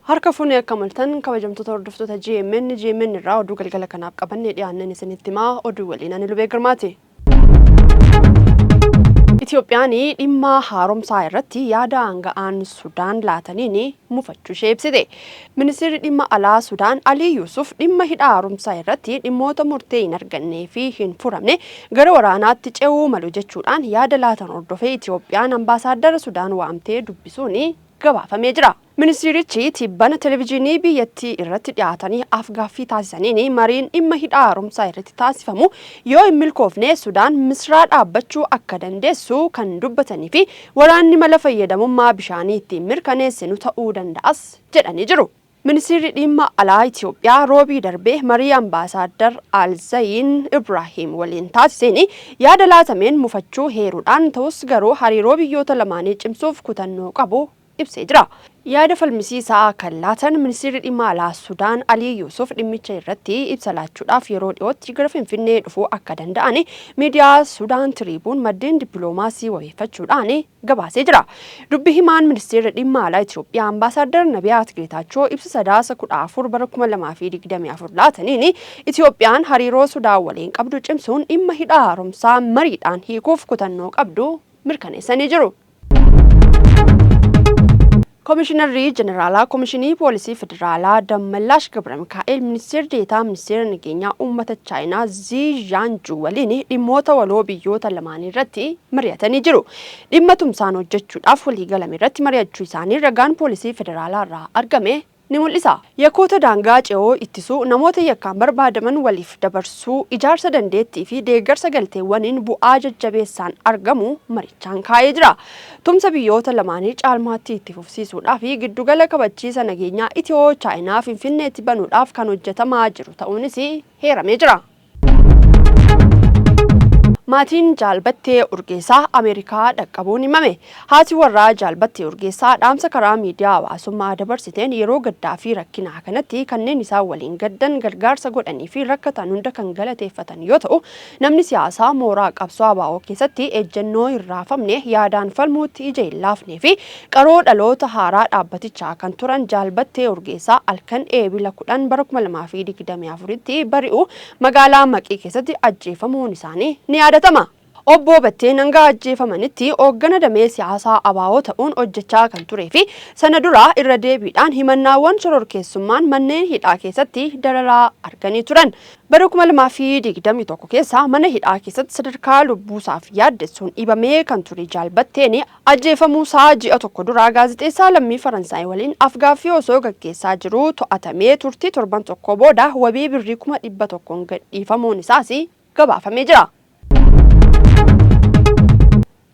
Harka fuunee akka maltan kabajamtoota hordoftoota GMN, GMN irraa oduu galgala kanaaf qabannee dhiyaanneen isinitti himaa. Oduu waliin ani Lubee Girmaati. Itoophiyaan dhimma haaromsaa irratti yaada aanga'aan Sudaan laataniin mufachuu ishee ibsite. Ministeerri dhimma alaa Sudaan Alii Yuusuf dhimma hidha haaromsaa irratti dhimmoota murtee hin argannee fi hin furamne gara waraanaatti ce'uu malu jechuudhaan yaada laatan hordofee Itoophiyaan ambaasaaddara Sudaan waamtee dubbisuun gabaafamee jira. Ministeerichi tibbana televezyiinii biyyattii irratti dhiyaatanii afgaaffii taasisaniin mariin dhimma hidha haaromsaa irratti taasifamu yoo hin milkoofne Sudaan Misraa dhaabbachuu akka dandeessu kan dubbatanii fi waraanni mala fayyadamummaa bishaanii ittiin mirkaneessinu ta'uu danda'as jedhanii jiru. Ministeerri dhimma alaa Itoophiyaa roobii darbee marii ambaasaaddar Alzayin Ibraahiim waliin taasiseen yaada laatameen mufachuu heeruudhaan, ta'us garuu hariiroo biyyoota lamaanii cimsuuf kutannoo qabu ibsee jira. Yaada falmisiisaa kan laatan ministeerri dhimma alaa Sudaan Alii Yuusuf dhimmicha irratti ibsa laachuudhaaf yeroo dhiyootti gara Finfinnee dhufuu akka danda'an miidiyaa Sudaan Tiriibuun maddeen dippiloomaasii wabeeffachuudhaan gabaasee jira. Dubbi himaan ministeera dhimma alaa Itoophiyaa ambaasaaddar Nabiyaat Geetaachoo ibsa Sadaasa 14 bara 2024 laataniin Itoophiyaan hariiroo Sudaan waliin qabdu cimsuun dhimma hidha haaromsaa mariidhaan hiikuuf kutannoo qabdu mirkaneessanii jiru. Komishinarri Jeneraalaa Komishinii Poolisii Federaalaa Dammallaash Gabra Mikaa'el Ministeerri Deetaa Ministeera Nageenyaa Uummata Chaayinaa Zii Zhaanjuu waliin dhimmoota waloo biyyoota lamaanii irratti mari'atanii jiru. Dhimma tumsaan hojjechuudhaaf waliigalame irratti mari'achuu isaanii ragaan Poolisii Federaalaa irraa argame ni mul'isa. Yakkoota daangaa ce'oo ittisuu, namoota yakkaan barbaadaman waliif dabarsuu, ijaarsa dandeettii fi deeggarsa galteewwaniin bu'aa jajjabeessaan argamu marichaan kaa'ee jira. Tumsa biyyoota lamaanii caalmaatti itti fufsiisuudhaa fi giddugala kabachiisa nageenyaa Itiyoo Chaayinaa Finfinneetti banuudhaaf kan hojjetamaa jiru ta'uunis heeramee jira. Maatiin Jaal Battee Urgeessaa Ameerikaa dhaqqabuun himame. Haati warraa Jaal Battee Urgeessaa dhaamsa karaa miidiyaa hawaasummaa dabarsiteen yeroo gaddaa fi rakkinaa kanatti kanneen isaan waliin gaddan, gargaarsa godhanii fi rakkatan hunda kan galateeffatan yoo ta'u, namni siyaasaa mooraa qabsoo ABO keessatti ejjennoo hin raafamne, yaadaan falmuutti ija hin laafnee fi qaroo dhaloota haaraa dhaabbatichaa kan turan Jaal Battee Urgeessaa halkan Eebila 10 bara 2024tti bari'u magaalaa Maqii keessatti ajjeefamuun isaanii ni yaadatama. Obboo Batteen hanga ajjeefamanitti hooggana damee siyaasaa ABO ta'uun hojjechaa kan turee fi sana dura irra deebiidhaan himannaawwan shororkeessummaan manneen hidhaa keessatti dararaa arganii turan. Bara 2021 keessa mana hidhaa keessatti sadarkaa lubbuusaaf yaaddessuun dhibamee kan ture Jaal Batteen ajjeefamuusaa ji'a tokko dura gaazexeessaa lammii Faransaay waliin afgaaffii osoo gaggeessaa jiruu to'atamee turtii torban tokkoo booda wabii birrii 100,000n gadhiifamuun isaas gabaafamee jira.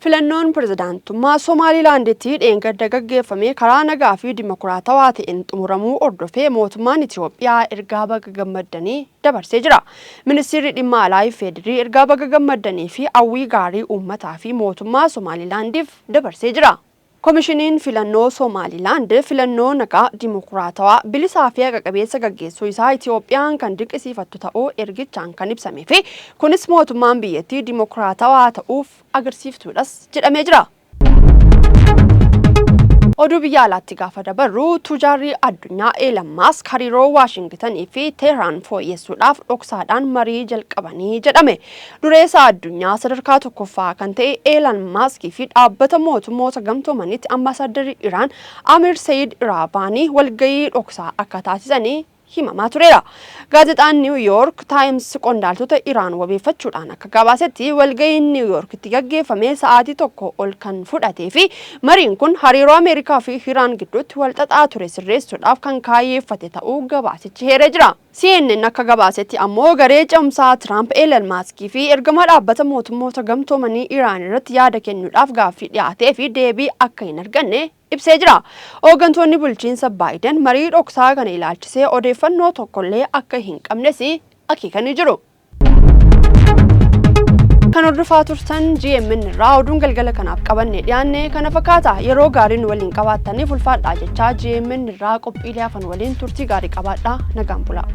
Filannoon pirezidaantummaa Somaalilaanditti dheengadda gaggeeffame karaa nagaa fi dimokiraatawaa ta'een xumuramuu hordofee mootummaan Itoophiyaa ergaa baga gammaddanii dabarsee jira. Ministeerri dhimma alaa FDRI ergaa baga gammaddanii fi hawwii gaarii uummataa fi mootummaa Somaalilaandiif dabarsee jira. Komishiniin filannoo Somaalilaand filannoo nagaa, dimokiraatawaa, bilisaa fi haqa qabeessa gaggeessuu isaa Itoophiyaan kan dinqisiifattu ta'uu ergichaan kan ibsamee fi kunis mootummaan biyyattii dimokiraatawaa ta'uuf agarsiiftuudhas jedhamee jira. Oduu biyya alaatti gaafa dabarru, tujaarri addunyaa Eelan Maask hariiroo Waashingitanii fi Tehraan fooyyessuudhaaf dhoksaadhaan marii jalqabanii jedhame. Dureessa addunyaa sadarkaa tokkoffaa kan ta'e Eelan Maaskii fi dhaabbata mootummoota gamtoomanitti ambaasaaddarri Iraan Amir Sayid Iraabaanii walgahii dhoksaa akka taasisanii himamaa tureera. Gaazexaan Niiw Yoork Taayims qondaaltota Iraan wabeeffachuudhaan akka gabaasetti, walgahiin Niiw Yoorkitti gaggeeffame sa'aatii tokko ol kan fudhatee fi mariin kun hariiroo Ameerikaa fi Iraan gidduutti walxaxaa ture sirreessuudhaaf kan kaayyeeffate ta'uu gabaasichi heeree jira. CNN akka gabaasetti ammoo garee ce'umsaa Tiraamp Eelan Maaskii fi ergamaa dhaabbata mootummoota gamtoomanii Iraan irratti yaada kennuudhaaf gaaffii dhiyaatee fi deebii akka hin arganne ibsee jira. Hooggantoonni bulchiinsa Baayiden marii dhoksaa kana ilaalchisee odeeffannoo tokkollee akka hin qabnes akeekanii jiru. Kan hordofaa turtan GMN irraa oduun galgala kanaaf qabanne dhiyaanne kana fakkaata. Yeroo gaarii nu waliin qabaattaniif ulfaadhaa jechaa, GMN irraa qophiilee hafan waliin turtii gaarii qabaadhaa, nagaan bulaa.